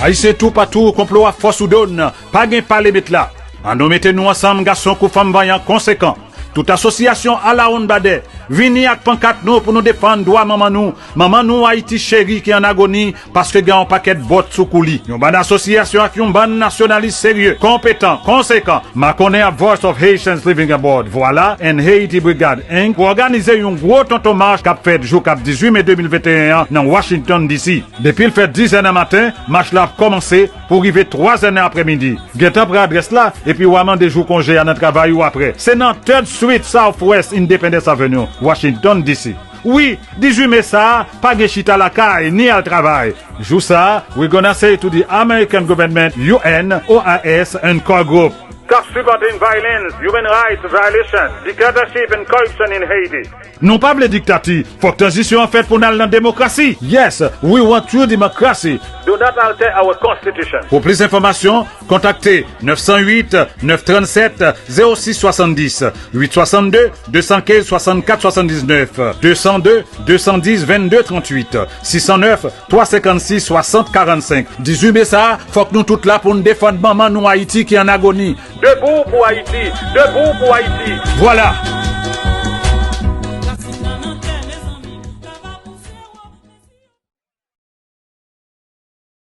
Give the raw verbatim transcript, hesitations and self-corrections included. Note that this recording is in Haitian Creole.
Ayisyen toupatou, konplo a fòs ou don, pa gen pale met la. Annou mete nou ansanm, gason kou fanm vanyan konsekan. Tout asosyasyon alawonnbadè, vini ak pankat nou pou nou defann dwa manman nou, manman nou Ayiti cheri ki an agoni paske gen yon pakèt vòt sou kou li. Yon bann asosyasyon ak yon bann nasyonalis serye, konpetan, konsekan, makonnen ak Voice of Haitians Living Abroad, Vwala, and Haiti Brigade Inc pou òganize yon gwo tonton mach k ap fèt jou k ap dizuit me de mil venteyen an nan Washington D C. Depi l fè dis è nan maten, mach la ap kòmanse pou rive twa è nan aprèmidi. Gentan pran adrès la, epi w a mande jou konje a nan travay ou apre. Se nan Third Street Southwest Independence Avenue, Washington D C. Wi, dizuit me sa a, pa gen chita lakay ni al travay. Jou sa a, we gonna say to the American government, U N, O A S, and core group. Stop supporting violence, human rights violation, dictatorship and corruption in Haiti. Nou pa vle diktati. Fòk tranzisyon an fèt pou n al nan demokrasi. Yes, we want true democracy. Do not alter our constitution. Pou plis enfòmasyon, kontakte nèf san uit, nèf trant sèt, zewo sis swasanndis, uit swasann de, de san kenz, swasannkat, swasanndiznèf, de san de, de san dis, vennde, tranntuit, sis san nèf, twa senkannsis, swasant, karannsenk. Dizuit me sa a, fòk nou tout la pou n defann manman nou Ayiti ki an agoni. Debout pour Haïti, debout pour Haïti. Vwala,